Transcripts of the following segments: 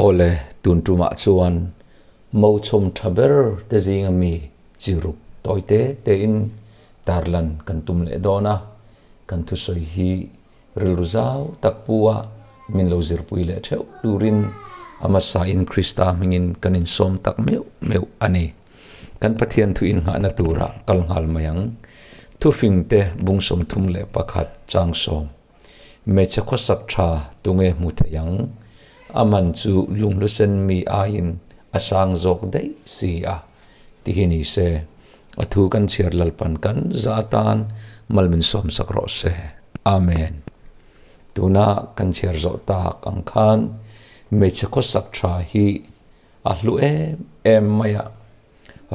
Awle, tun tumah chuan Mo chhawm tha ber te zinga mi chi ruk tawi te tein tarlan kan tum leh dawn a, kan thusawi hi rilru zau tak pu a min lo zirpui leh theuh turin a hmasain Krista hmingin kan insawm tak meuh meuh a ni. Kan Pathian thu innghahna tura kal nghal mai ang. Thufingte bung 31 chang sawm. Hmeichhe khawsak tha tunge hmu thei ang? A man chu lunghlusen mi aiin a sang zawk daih si a, ti hi ni se. A thu kan chhiar Lalpan kan za atan mal min sawmsak rawh se. Amen. Tuna kan chhiar zawh tak ang khan hmeichhe khawsak tha hi a hlu em em mai a,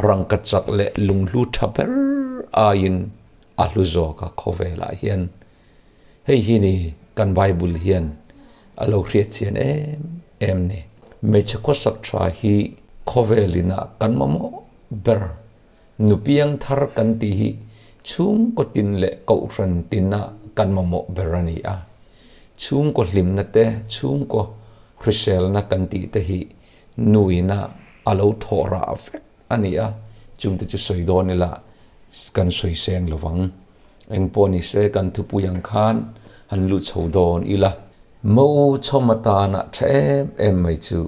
rangka chak leh lunghlu tha ber aiin a hlu zawk a khawvelah hian. Hei hi ni kan Bible hian a lo hriat chian em em ni. Hmeichhe khawsak tha hi khawvel inah kan mamawh ber. Nupiang thar kan tih hi chhungkaw tin leh kohhran tina kan mamawh ber a ni a. Chhungkaw hlimna te, chhungkaw hriselna kan tih te hi nu ina a lo thawh rah vek a ni a, chungte chu sawi dawn ila kan sawi seng lovang. Engpawh ni se kan thupui ang khan han lut chho dawn ila. Mo chhawm atana tha em em mai chu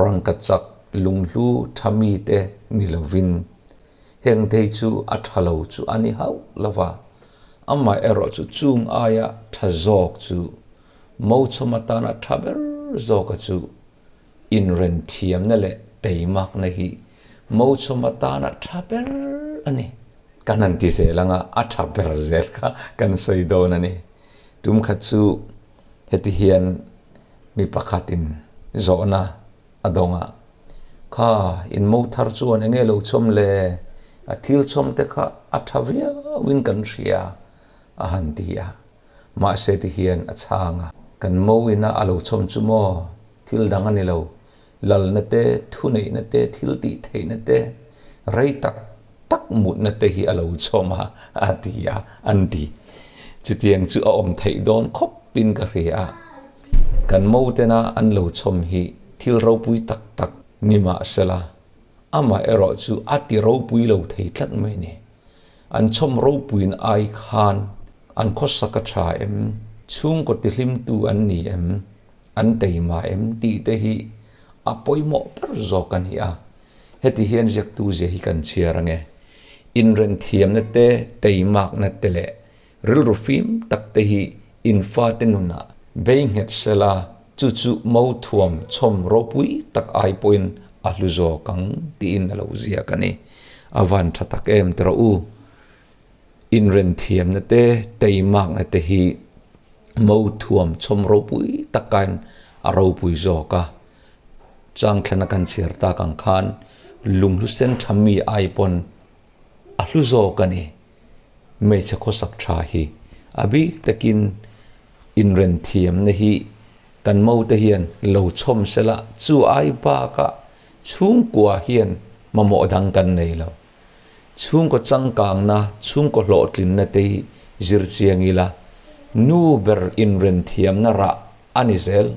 rangka chak lunghlu tha mite ni lovin heng thei chu a tha lo chu a ni hauh lova, amaherawh chu chung aia tha zawk chu mo chhawm atana tha ber zawka chu inren thiamna leh teimakna hi mo chhawm atana tha ber a ni. Kan han ti zel anga a tha ber zel kha kan sawi dawn a ni. Tum khat chu heti hian mi pakhatin zawhna a dawng a, Kha in mo thar chuan eng nge lo chhawm le? A thil chhawm te kha a tha viauin kan hria a han ti a. Mahse ti hian a chhang a, Kan mo ina a lo chhawm chu maw? Thil dang a ni lo. Lalna te, thuneihna te, thil tih theihna te, rei tak tak mutna te hi a lo chhawm a, a ti a, an ti. Chutiang chu a awm theih dawn khawpin ka hria a. Kan motena an lo chhawm hi thil ropui tak tak ni mah sela, amah erawh chu a ti ropui lo thei tlat mai ni. An chhawm ropuiin ai khan an khawsak a tha em? Chhungkaw tihlimtu an ni em? An teima em? Tih te hi a pawimawh ber zawk a ni a. Heti hian ziaktu zia hi kan chhiar ange. Inrenthiamna te, teimakna te leh rilru fim tak te hi in fate nunah bei nghet sela chu chu mo thuam chhawm ropui tak ai pawhin a hlu zawk ang tiin a lo ziak a ni. A van tha tak em ti rawh u. Inrenthiamna te, teimakna te hi mo thuam chhawm ropui takain a ropui zawk a. Changthlana kan chhiar tak ang khan lunghlu sen tha mi ai pawn a hlu zawk a ni. Hmeichhe khawsak tha hi a bik takin inrenthiamna hi kan mote hian lo chhawm sela chu ai bakah chhungkua hian mamawh dang kan nei lo. Chhungkaw changkangna, chhungkaw hlawhtlinna te hi zir chiang ila nu ber inrenthiamna rah a ni zel.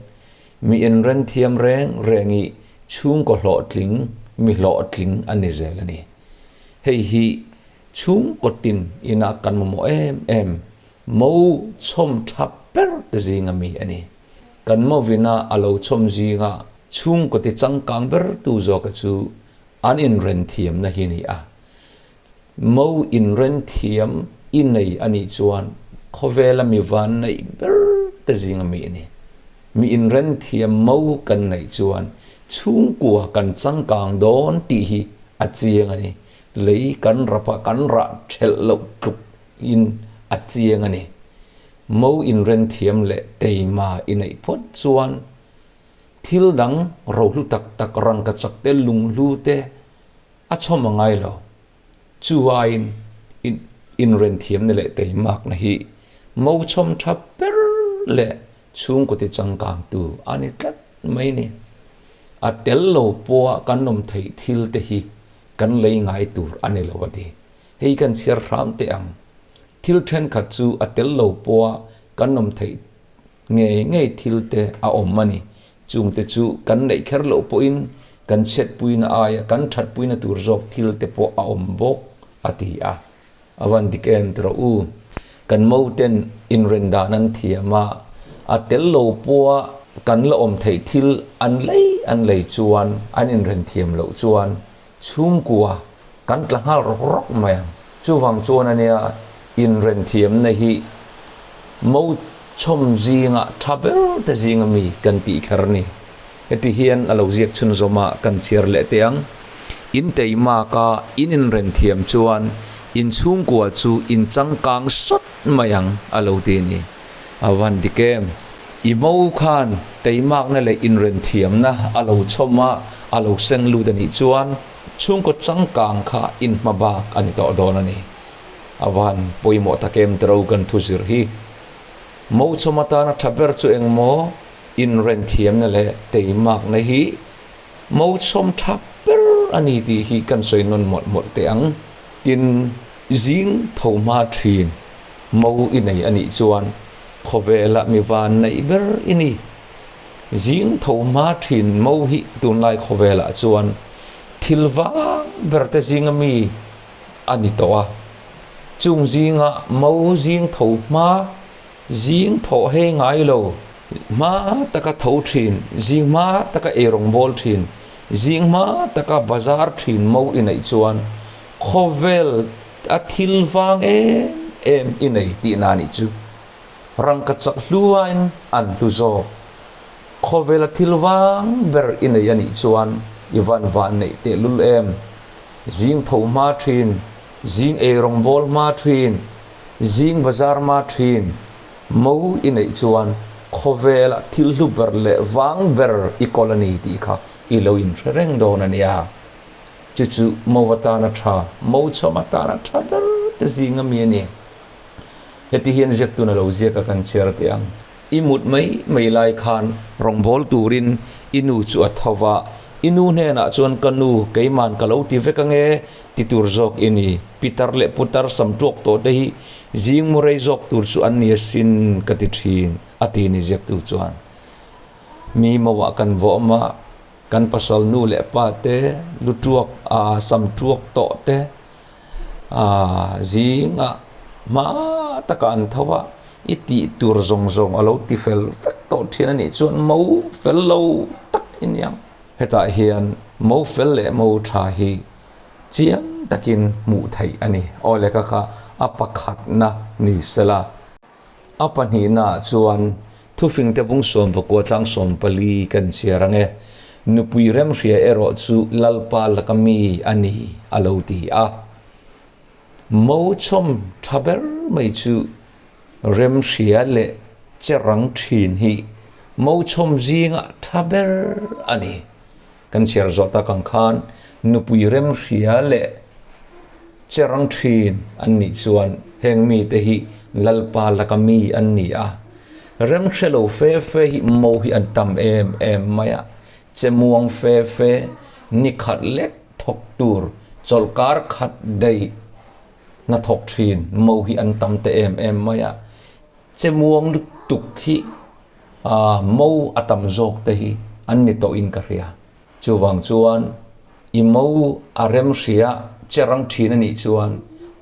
Mi inrenthiam reng reng i chhungkaw hlawhtling, mi hlawhtling a ni zel a ni. Hei hi chhungkaw tin ina kan mamawh em em, mo chhawm tha ber te zinga mi a ni. Kan movina a lo chhawm zinga chhungkaw ti changkang ber tu zawka chu an inrenthiamna hi ni a. Mo inrenthiam i nei a nih chuan khawvela mi van neih ber te zinga mi a ni. Mi inrenthiam mo kan neih chuan chhungkua kan changkang dawn tih hi a chiang a ni. Lei kan rap a, kan rah thelh loh tluk in a chiang a ni. Mo inrenthiam leh teima i neih phawt chuan thil dang rohlu tak tak rangkachak te lunghlu te a chhawm a ngai lo. Chu aiin inrenthiamna leh teimakna hi mo chhawm tha ber leh chhungkaw ti changkangtu a ni tlat mai ni. A tel lo pawha kan awm theih thil te hi kan lei ngai tur a ni lo a ti. Hei kan chhiar hram teh ang. Thil thenkhat chu a tel lo pawha kan awm theih ngei ngei thil te a awm a ni. Chungte chu kan neih kher loh pawhin kan chhiatpuina aia kan thatpuina tur zawk thil te pawh a awm bawk, a ti a. A van dik em ti rawh u. Kan moten inren dan an thiam a, a tel lo pawha kan la awm theih thil an lei an lei chuan an inren thiam loh chuan chhungkua kan tla nghal rawk rawk mai ang. Chuvang chuan ania inren thiamna hi mo chhawm zinga tha ber te zinga mi kan tih kher ni. Heti hian a lo ziak chhunzawm a, kan chhiar leh teh ang. In teimak a, in inren thiam chuan in chhungkua chu in changkang sawt mai ang a lo ti a ni. A van dik em? I mo khan teimakna leh inren thiamna a lo chhawm a, a lo seng lut a nih chuan chhungkaw changkang kha in hma bak a ni tawh dawn a ni. A van pawimawh tak em tiro kan thu zir hi. Mo chhawm atana tha ber chu eng maw? Inrenthiamna leh teimakna hi mauchhawm tha ber a ni tih hi kan sawi nawn mawlh mawlh teh ang. Tin, zing tho hma thin mo i nei a nih chuan khawvela mi van neih ber i ni. Zing tho hma thin mo hi tunlai khawvelah chuan thil vang ber te zinga mi a ni tawh a. Chung zinga mo zing tho hma Zing thawh hei ngai lo, hma taka tho thin, zing hma taka eirawng bawl thin, zing hma taka bazar thin mo i neih chuan khawvel a thil vang em em i nei tihna nih chu. Rangka chak hluain an hlu zawk. Khawvel a thil vang ber i nei a nih chuan i van van neih tehlul em. Zing tho hma thin, zing eirawng bawl hma thin, Zing bazar ma thin, mo i neih chuan khawvela thil hlu ber leh vang ber i kawl a ni tih kha i lo inhre reng dawn a nia. Chu chu mo atana tha, mo chhawm atana tha ber te zing a mi a ni. Heti hian ziaktun a lo ziak a kan chhiar teh ang. I mut mai mai lai khan rawngbâwl turin i nu chu a tho va, i nu hnenah chuan ka nu keiman ka lo ti vek ange ti tur zawk i ni. Pitar leh putar sam tuak tawh te hi zing mu rei zawk tur chu an ni asin ka ti thin, a ti ni ziaktu chuan. Mi mauah kan vawm a, kan pasal nu leh pa te lu tuak a sam tuak tawh te a zingah hma taka an tho a, i tih tur zawng zawng a lo ti fel vek tawh thin a nih chuan mo fel lo tak i ni ang. Hetah hian mo fel leh mo tha hi chiang takin hmuh theih a ni. Aw leka kha a pakhatna ni sela. A pahnihnaah chuan thufingte bung 14 chang 14 kan chhiar ang e. Nupui remhria erawh chu Lalpa laka mi a ni a lo ti a. Mo chhawm tha ber mai chu remhria leh che rang thin hi mo chhawm zingah tha ber a ni. Kan chhiar zawh tak ang khan nupui remhria leh che rang thin an nih chuan heng mite hi Lalpa laka mi an ni a. Remhre lo fe fe hi mo hi an tam em em mai a, che muang fe fe, ni khat lek thawk tur chawlhkar khat daih hnathawk thin mo hi an tam ta em em mai a. Che muang lutuk hi mo a tam zawk te hi an ni tawhin ka hria. Chuvang chuan i mo a rem hria che rang thin a nih chuan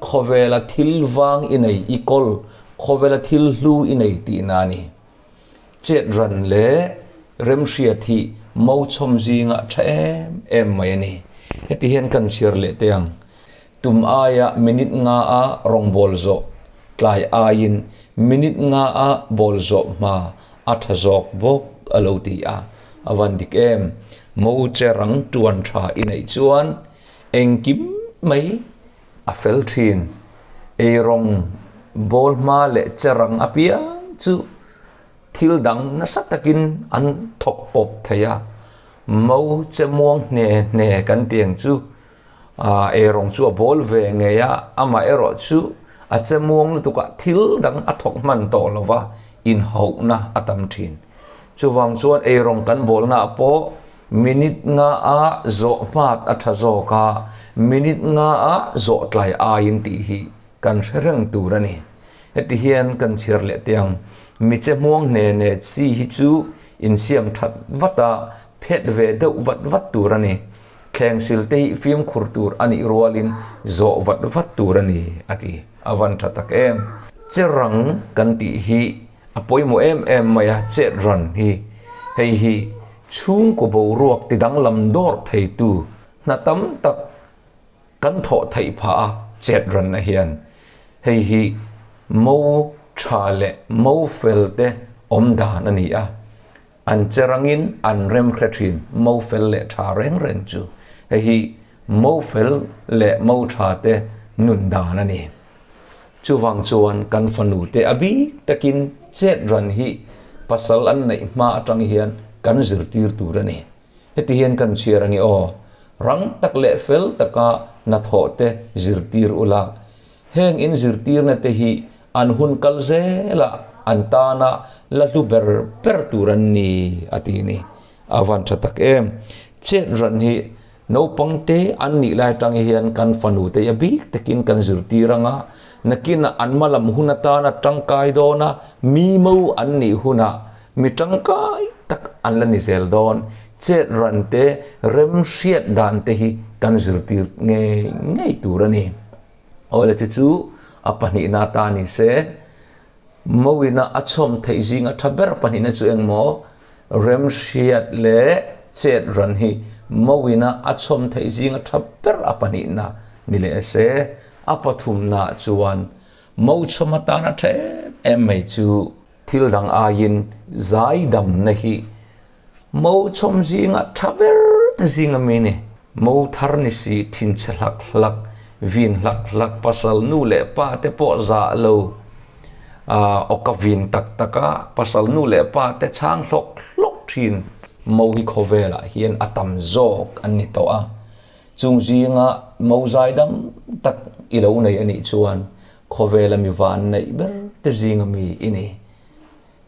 khawvela thil vang i nei i kawl, khawvela thil hlu i nei tihna a ni. Chet ran leh remhriat hi mo chhawm zingah tha em em mai a ni. Heti hian kan chhiar leh teh ang. Tum aia minute nga a rawngbâwl zawh tlai aiin minute nga a bâwl zawh hma a tha zawk bawk a lo ti a. A van dik em? Mo che rang tuan tha i neih chuan engkim mai a fel thin. Ei rawng bâwl hma leh che rang apiang chu thil dang nasa takin an thawk pawp thei a. Mo che muang hne hne kan ti ang chu. Eirawng chu a bawl ve ngei a, amah erawh chu a che muang lutuk a, thil dang a thawk hman tawh lo va, inhauhna a tam thin. Chuvang chuan eirawng kan bawlnaah pawh minute nga a zawh hmat a tha zawk a, minute nga a zawh tlai aiin tih hi kan hre reng tur a ni. Heti hian kan chhiar leh teh ang, mi che muang hne hne chi hi chu insiam that vat a, phet ve deuh vat vat tur a ni. Thleng sil te hi fimkhur tur a nih rualin zawh vat vat tur a ni, a ti. A van tha tak em! Che rang kan tih hi a pawimawh em em mai a, chet ran hi. Hei hi chhungkaw boruak ti danglam dawrh theitu hna tam tak kan thawh theih phah a chet ranna hian hei hi mo tha leh mo fel te awm dan a ni a, an che rangin an rem hre thin mo fel leh tha reng reng chu hei hi mo fel leh mo tha te nun dan a ni. Chuvang chuan kan fanu te a bik takin chet ran hi pasal an neih hma atang hian kan zirtir tur a ni. Heti hian kan chhiar ange aw, rang tak leh fel taka hnathawh te zirtir ula, heng in zirtirna te hi an hun kal zelah an tana la hlu ber ber tur an ni, a ti ni. A van tha tak em. Chet ran hi naupang te an nih lai atang hian kan fanu te a bik takin kan zirtir anga, nakinah an hmalam hun atana tangkai dawna mi mo an nih hunah Mi tangkai tak an la ni zel dawn. Chet ran te, rem hriat dan te hi kan zirtir ngei ngei tur a ni. Awle chu chu a pahnihna ta ni se, Mawina a chhawm theih zinga tha ber pahnihna chu eng maw? Rem hriat leh chet ran hi Mawina a chhawm theih zinga tha ber a pahnihna ni leh se, a pathumna chuan Mo chhawm atana tha em em mai chu Thil dang aiin zaidamna hi mo chhawm zinga tha ber te zinga mi ni. Mo thar ni si thinchhe hlak hlak, vin hlak hlak, pasal nu leh pa te pawh zah lo, awka vin tak tak a pasal nu leh pa te chhang hlawk hlawk thin mo hi khawvelah hian a tam zawk an ni tawh a. Chung zinga mo zaidam tak i lo nei a nih chuan Khawvela mi van neih ber te zinga mi i ni.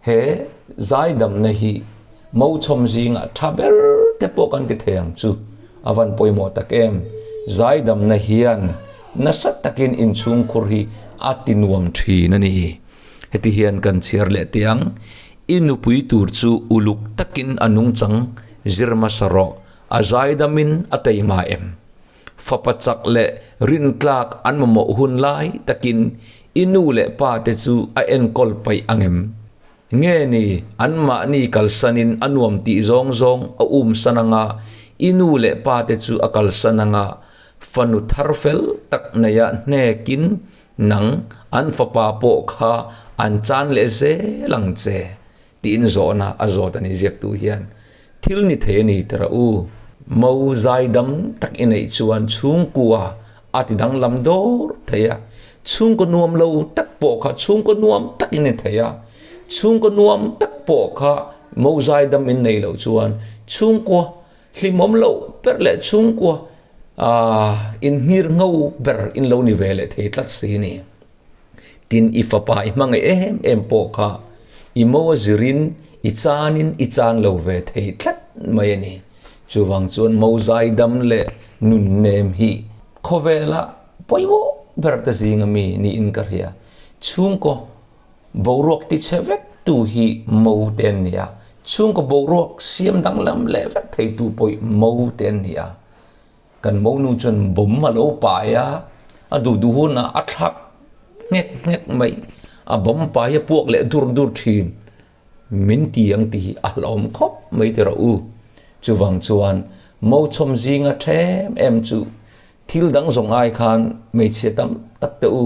He zaidamna hi Mochhawm zingah tha ber te pawh kan ti thei ang chu. A van pawimawh tak em! Zaidamna hian nasa takin inchhungkhur hi a ti nuam thin a ni. Heti hian kan chhiar leh teh ang, I nupui tur chu uluk takin a nungchang zir hmasa rawh, a zaidamin a teima em? Fapa chak leh rintlak an mamawh hun lai takin i nu leh pa te chu a enkawl paih ang em? Nge ni, anmahni kalsanin a nuam tih zawng zawng a umsan anga i nu leh pa te chu a kalsan anga fanu thar fel tak neia hnekin nang an fapa pawh kha an chan leh zel ang che? Tiin zawhna a zawt a ni ziaktu hian thil ni thei a ni tira u. Mo zaidam tak i neih chuan chhungkua a ti danglam dawr thei a, chhungkaw nuam lo tak pawh kha chhungkaw nuam tak i ni thei a, chhungkaw nuam tak pawh kha mo zaidam in nei loh chuan chhungkua hlimawm loh ber leh chhungkua inhmir ngho ber in lo ni ve leh thei tlat si ni. Tin, i fapa i hmangaih em em pawh kha i mo a zirin i chanin i chan lo ve thei tlat mai a ni. Chuvang chuan mo zaidam leh nunnem hi khawvela pawimawh ber te zinga mi niin ka hria. Chhungkaw boruak tichhe vek tu hi mo te an ni a, chhungkaw boruak siam danglam leh vek theitu pawh mo te an ni a. Kan monu chuan bomb a lo pai a, a duh duh hunah a thlak nghek nghek mai. A bomb pai a puak leh dur dur thin. Min ti ang tih hi a hlauhawm khawp mai ti rawh u. Chuvang chuan mo chhawm zinga them em chu thil dang zawng ai khan hmeichhia tam tak te u,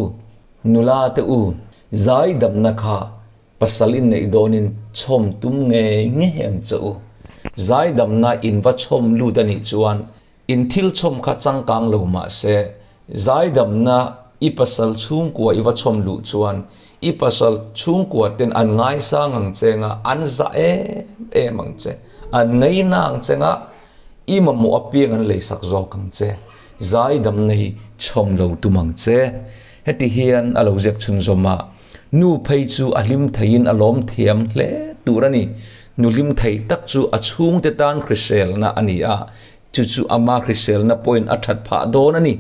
nula te u, zaidamna kha Pasal in neih dawnin chhawm tum ngei ngei ang che u. Zaidamna in va chhawm lut a nih chuan in thil chhawm kha changkang lo mah se, zaidamna i pasal chhungkua i va chhawm luh chuan i pasal chhungkua ten an ngaisang ang che nga, an zah em em ang che, an ngaina ang che nga, i mamawh apiang an leisak zawk ang che. Zaidamna hi chhawm lo tum ang che. Heti hian a lo ziak chhunzawm a. Nu phei chu a hlim theiin a lawm thiam hle tur a ni. Nu hlim thei tak chu a chhungte tan hriselna a ni a, chu chu ama hriselna pawhin a that phah dawn a ni.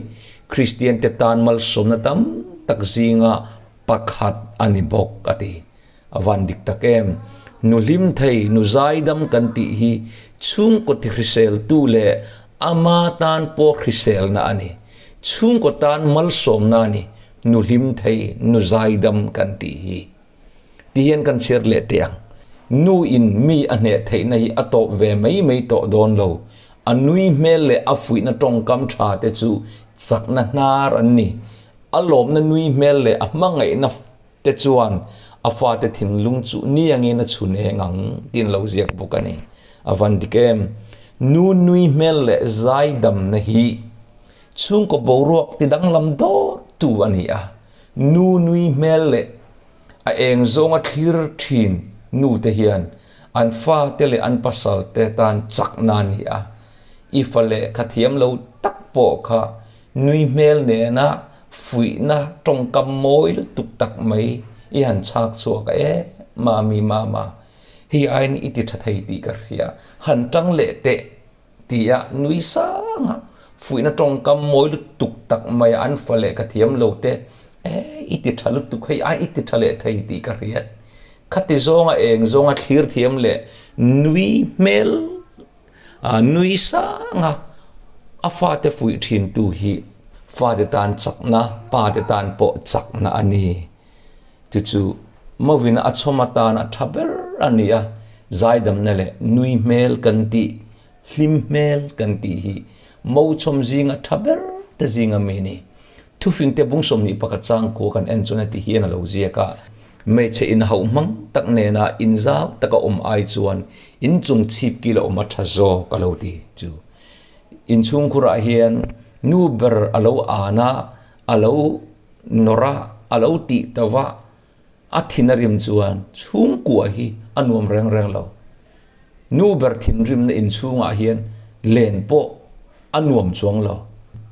Kristiante tan malsawmna tam tak zinga pakhat a ni bawk, a ti. A van dik tak em? Nu hlim thei, nu zaidam kan tih hi chhungkaw ti hriseltu leh ama tan pawh hriselna a ni. Chhungkaw tan malsawmna a ni, nu hlim thei, nu zaidam kan tih hi. Ti hian kan chhiar leh teh ang. Nu in mi a hneh theihna hi a tawp ve mai mai tawh dawn lo. A nui hmel leh a fuihna tawngkam tha te chu chakna hnar an ni. A lawmna nui hmel leh a hmangaihna te chuan a fate thinlung chu ni angin a chhun eng ang tiin lo ziak bawk a ni. A van dik em? Nu nui hmel leh zaidamna hi chhungkaw boruak ti danglam dawrtu a ni a. Nu nui hmel leh a eng zawnga thlir thin nu te hian an fate leh an pasal te tan chakna a ni a. I fa lehkha thiam lo tak pawh kha nui hmel nena fuihna tawngkam mawi lutuk tak mai i han chhak chhuak a, E mami mama, hei aiin i ti tha thei tih ka hria, han tang leh teh tia nui sanga fuihna tawngkam mawi lutuk tak mai an fa lehkha thiam lo te, E i ti tha lutuk, hei aiin i ti tha leh thei tih ka hria. Khati zawnga eng zawnga thlir thiam leh nui hmel A nui sang a, a fate fuih thintu hi fate tan chakna, pate tan pawh chakna a ni. Chu chu Mawina a chhawm atana tha ber a ni a, zaidamna leh nui hmel kan tih, hlim hmel kan tih hi Mo chhawm zinga tha ber te zinga mi a ni. Thufingte bung 21 changkua kan en chuan heti hian a lo ziak a, Hmeichhe inhauh hmang tak nena inzau taka awm ai chuan inchung chhip kil a awm a tha zawk a lo ti chu. Inchhungkhurah hian nu ber a lo an a, a lo nawr a, a lo tih ta va, a thin a rim chuan chhungkua hi a nuam reng reng lo. Nu ber thinrimna inchhungah hian len pawh a nuam chuang lo.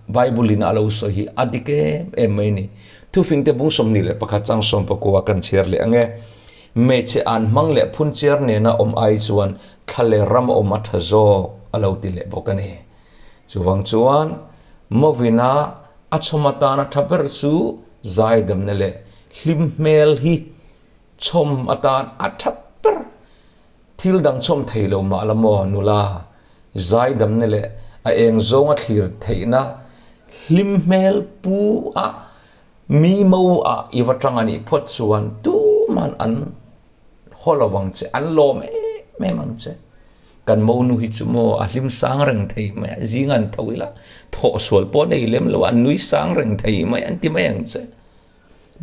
Bible in a lo sawi hi a dik em em mai ni. Thufingte bung 21 chang 19 kan chhiar leh ang e. Hmeichhe an hmang leh phunchiar nena awm ai chuan thla leh ram a awm a tha zawk a lo ti leh bawk a ni. Chuvang chuan Mawina a chhawm atana tha ber chu zaidamna leh hlim hmel hi chhawm atan a tha ber. Thil dang chhawm thei lo mah la maw nula, zaidamna leh a eng zawnga thlir theihna hlim hmel pu a mi mo ah i va tang a nih phawt chuan tuman an haw lo vang che, an lawm em em ang che. Kan mo nu hi chu maw a hlim sang reng thei mai a, zing an tho ila thawh sual pawh nei lem lo a, an nui sang reng thei mai an ti mai ang che.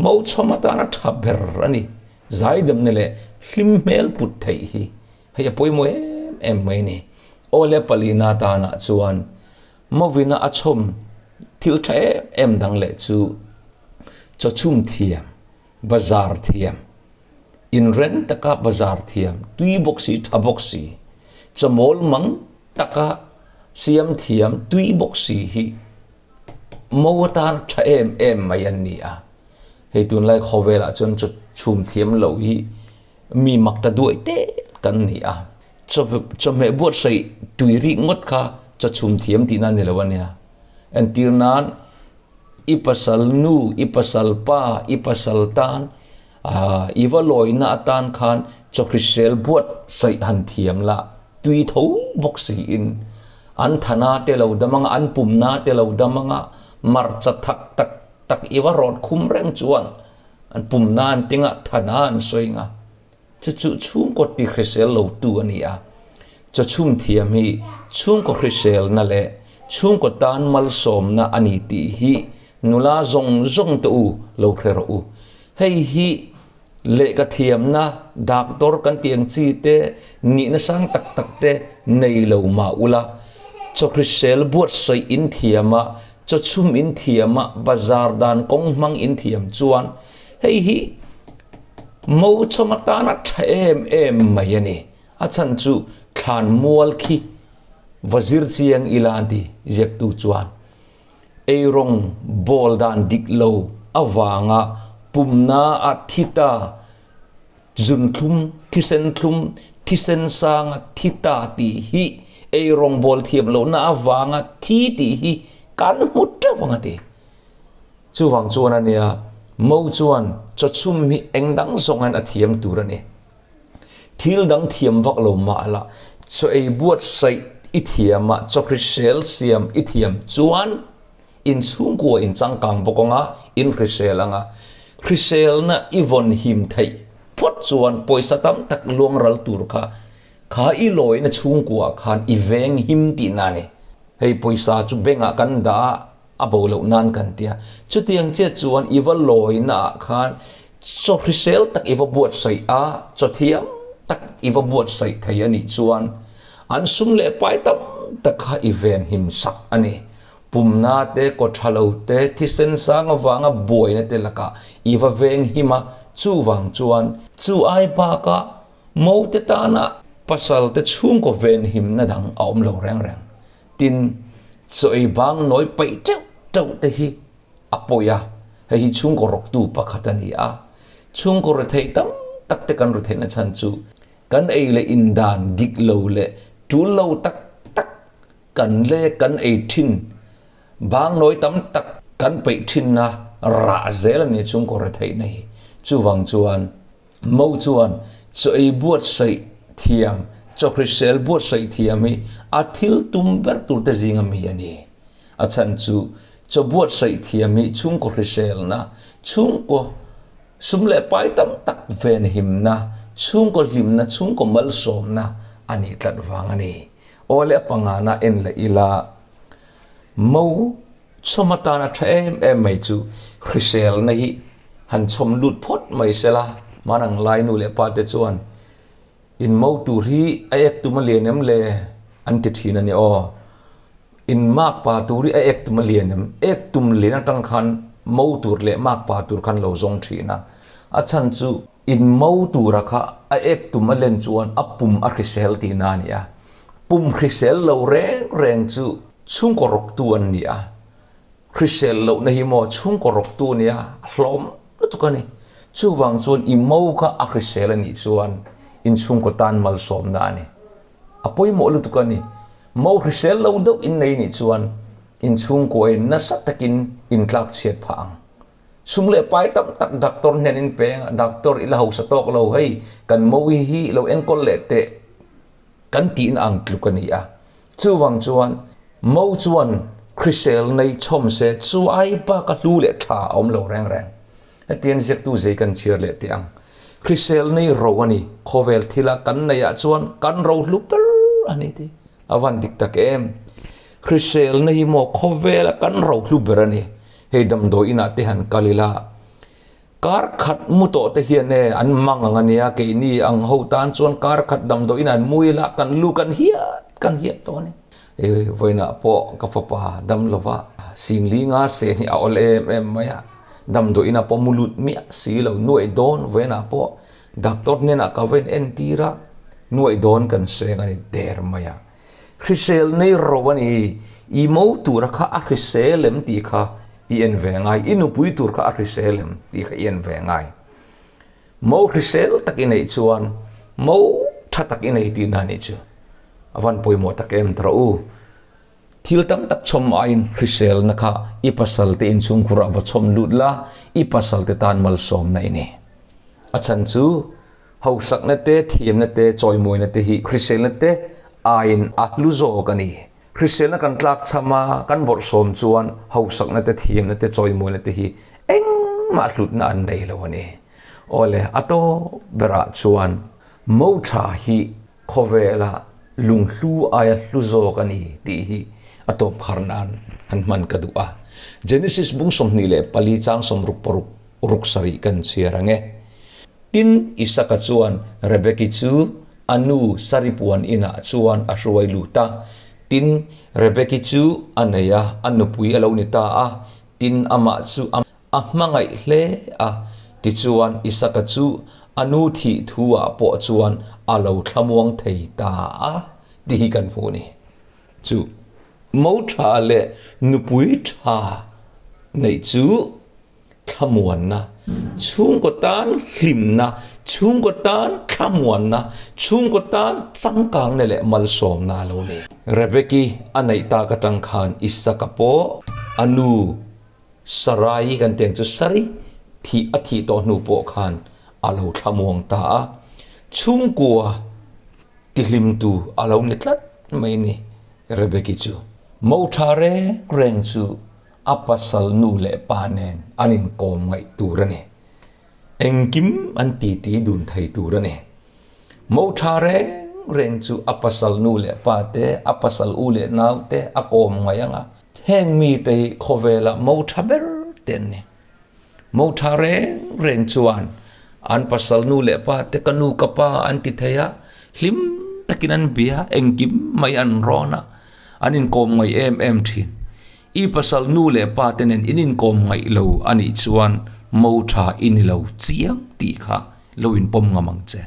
Mo chhawm atana tha ber a ni. Zaidamna leh hlim hmel put theih hi hei a pawimawh em em mai a ni. Aw le palina tanah chuan Mawina a chhawm thil tha em em dang leh chu chawchhum thiam, bazar thiam, inren taka bazar thiam, tui bawk si tha bawk si, chawmawl mang taka siam thiam, tui bawk si hi Mo atan tha em em mai an ni a, hei tunlai khawvelah chuan chaw chhum thiam loh hi mi mak ta duai te kan ni a, chawhmeh buatsaih tui rik ngawt kha chaw chhum thiam tihna a ni lo a nia. Entir nan i pasal nu, i pasal pa, i pasal tan i va lawina atan khan chaw hrisel buatsaih han thiam la tui tho bawk siin An thana te lo dam anga, an pumna te lo dam anga, marcha thak tak tak i va rawn khum reng chuan an pumna an tinga, thana an sawi nga. Chu chu chhungkaw ti hrisel lo tu a ni a. Chawchhum thiam hi chhungkaw hriselna leh chhungkaw tan malsawmna a ni tih hi nula zawng zawng te u lo hre rawh u. Hei hi Lehkha thiamna, doctor kan tih ang chi te, nihna sang tak tak te nei lo mah ula, chaw hrisel buatsaih in thiam a, chaw chhum in thiam a, bazar dan kawng hmang in thiam chuan hei hi mo chhawm atana tha em em mai a ni. A chhan chu thlan mual khi va zir chiang ila an ti ziaktu chuan. Eirawng bawl dan dik lo avanga pumna a thi ta, zunthlum, thisen thlum, thisen sanga thi ta tih hi eirawng bawl thiam lohna avanga thi tih hi kan hmu teuh ang a ti. Chuvang chuan a nia, Mo chuan chawchhum hi eng dang zawngin a thiam tur a ni. Thil dang thiam vak lo mah la, chaw ei buatsaih i thiam a, chaw hrisel siam i thiam chuan in chhungkua in changkang bawk ang a, in hrisel ang a. Hriselna i vawn him theih phawt chuan pawisa tam tak luang ral tur kha kha i lawina chhungkua khan i veng him tihna a ni. Hei pawisa chu bank ah kan dah a, a bo loh nan kan tia. Chutiang chiah chuan i va lawina ah khan chaw hrisel tak i va buatsaih a, chaw thiam tak i va buatsaih thei a nih chuan an sum leh pai tam tak kha i venhim sak a ni. Pumna te, kaw tha lo te, thisen sang avanga buaina te lakah i va venghim a, chuvang chuan chu ai bakah Mote tana pasal te chhungkaw venhimna dang a awm lo reng reng. Tin, chaw ei bang nawi paih teuh teuh te hi a pawi a, hei hi chhungkaw rawktu pakhat a ni a. Chhungkaw rethei tam tak te kan retheihna chhan chu kan ei leh indan dik lo leh tul lo tak tak kan le kan ei thin bang nawi tam tak kan peih thinna rah zel a ni chhungkaw retheihna hi. Chuvang chuan Mo chuan chaw ei buatsaih thiam, chaw hrisel buatsaih thiam hi a thil tum ber tur te zinga mi a ni. A chhan chu chaw buatsaih thiam hi chhungkaw hriselna, chhungkaw sum leh pai tam tak venhimna, chhungkaw hlimna, chhungkaw malsawmna a nih tlat vang a ni. Aw le a pangana en leh ila, Mo Chhawm atana tha em em mai chu hriselna hi han chhawm lut phawt mai sela, hmanang lai nu leh pa te chuan in mo tur hi a ek tum a lian em le an ti thin a ni aw. In mak pa tur hi a ek tum a lian em, ek tum lian atang khan mo tur leh mak pa tur khan lo zawng thin a, a chhan chu in mo tura kha a ek tum a len chuan a pum a hrisel tihna a ni a. Pum hrisel lo reng reng chu chhungkaw rawktu an ni a, hrisel lohna hi maw chhungkaw rawktu a nia, a hlawm lutuk a ni. Chuvang chuan i mo kha a hrisel a nih chuan in chhungkaw tan malsawmna a ni. A pawimawh lutuk a ni. Mo hrisel lo deuh in nei nih chuan in chhungkuain nasa takin in tlak chhiat phah ang. Sum leh pai tam tak doctor hnen in peng a, doctor i la hausa tawk lo hei kan mo hi hi lo enkawl leh teh. Kan tihna ang tluk a ni a. Chuvang chuan Mo chuan hrisel nei chhawm se chu ai bak a hlu leh tha a awm lo reng reng. Hetiang ziaktu zei kan chhiar leh teh ang. Hrisel nei ro a ni, khawvel thila kan neihah chuan kan ro hlu ber a ni tih a van dik tak em. Hrisel nei hi maw khawvela kan ro hlu ber a ni. Hei damdawi inah te han kal ila. Kar khat mu tawh te hian e an mang ang a nia, keini ang ho tan chuan kar khat damdawiin an mu ila kan lu kan hiat kan hiat tawh a ni. E vawiinah pawh ka fapa dam lova singli nga sen hi a awl em em mai a, damdawiinah pawh mu lut miah si lo, nuaih dawn vawiinah pawh doctor hnenah ka va in entir a, nuaih dawn kan seng a ni der mai a. Hrisel nei ro a ni, i mo tura kha a hrisel em tih kha i en ve ngai, i nupui tur kha a hrisel em tih kha i en ve ngai. Mo hrisel tak i neih chuan mo tha tak i nei tihna a nih chu. A van pawimawh tak em tawh u. Thil tam tak chhawm aiin hriselna kha i pasal te inchhungkhurah va chhawm lut la, i pasal te tan malsawmna i ni. A chhan chu Hausakna te, thiamna te, chawimawina te hi hriselna te aiin a hlu zawk a ni. Hriselna kan tlakchham a, kan bawrhsawm chuan hausakna te, thiamna te, chawimawina te hi engmah hlutna an nei lo a ni. Awle, a tawp berah chuan mo tha hi khawvela lunghlu aia hlu zawk a ni tih hi a tawp khar nan han hman ka duh a. Genesis bung 24 chang 66 ruk sarih kan chhiar ang e. Tin, Isaka chuan Rebeki chu a nu Sari puan inah chuan a hruai lut a. Tin, Rebeki chu a nei a, a nupui a lo ni ta a. Tin, amah chu a hmangaih hle a. Tichuan, Isaka chu a nu thih thu-ah pawh chuan a lo thlamuang thei ta a, tih hi kan hmuh a ni. Chu mo tha leh nupui tha neih chu thlamuanna, chhungkaw tan hlimna, chhungkaw tan thlamuanna, chhungkaw tan changkangna leh malsawmna a lo ni. Rebeki a neih tak atang khan Isaka pawh a nu Sarai kan tih ang chu Sari thih a thih tawh hnu pawh khan a lo thlamuang ta a. Chhungkua tihlimtu a lo ni tlat mai ni Rebeki chu. Mo tha reng reng chu a pasal nu leh pa nen an inkawm ngaih tur a ni. Engkim an titi dun thei tur a ni. Mo tha reng reng chu a pasal nu leh pa te, a pasal u leh nau te a kawm ngaih ang a. Heng mite hi khawvela mo tha ber te an ni. Mo tha reng reng chuan an pasal nu leh pa te ka nu ka pa an ti thei a, hlim takin an bia, engkim mai an rawn a, an inkawm ngaih em em thin. I pasal nu leh pa te nen in inkawm ngaih lo a nih chuan mo tha i ni lo chiang tih kha lo inpawm ngam ang che.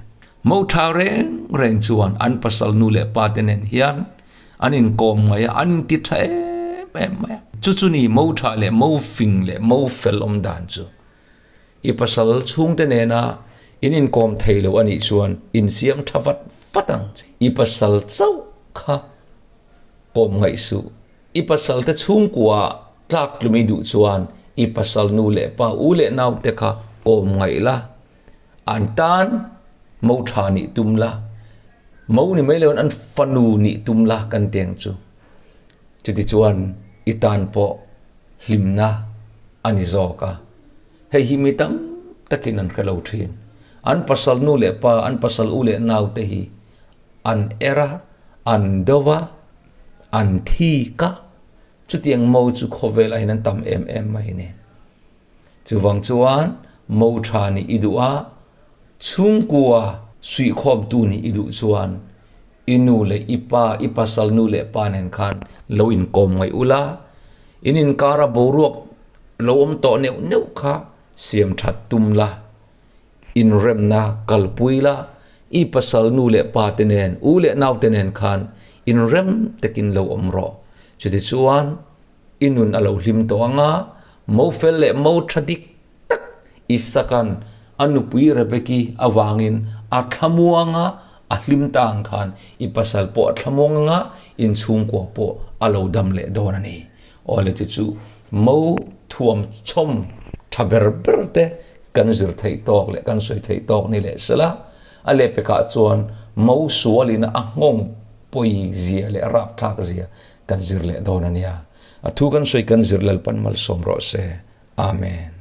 Mo tha reng reng chuan an pasal nu leh pa te nen hian An inkawm ngaih a, an inti tha em em mai a. Chu chu ni mo tha leh mo fing leh mo fel awm dan chu. I pasal chhungte nena in inkawm thei lo a nih chuan insiam tha vat vat ang che. I pasal chauh kha kawm ngaih suh. I pasal te chhungkua tlak tlum i duh chuan i pasal nu leh pa, u leh nau te kha kawm ngaih la. An tan mo tha nih tum la, mo ni mai loin an fanu nih tum la kan ti ang chu. Chutichuan i tan pawh hlimna a ni zawk a, hei hi mi tam takin an hre lo thin. An pasal nu leh pa, an pasal u leh nau te hi an er a, an do a, an thik a, chutiang mo chu khawvel ah hian an tam em em mai a ni. Chuvang chuan mo tha nih i duh a, chhungkua suihkhawmtu nih i duh chuan i nu leh i pa, i pasal nu leh pa nen khan lo inkawm ngaih ula, in inkara boruak lo awm tawh neuh neuh kha siam that tum la, inremna kalpui la, i pasal nu leh pa te nen, u leh nau te nen khan inrem takin lo awm rawh. Chutichuan I nun a lo hlim tawh ang a, mo fel leh mo tha dik tak Isaka'n a nupui Rebeki avangin a thlamuang a, a hlim ta ang khan i pasal pawh a thlamuang ang a, in chhungkua pawh a lo dam leh dawn a ni. Awle chu chu mo thuam chhawm tha ber ber te kan zir theih tawk leh kan sawi theih tawk ni leh sela, a lehpekah chuan mo sualin a nghawng pawi zia leh rapthlak zia Kan zir leh dawn a nia. A thu kan sawi kan zir Lalpan malsawm rawh se. Amen.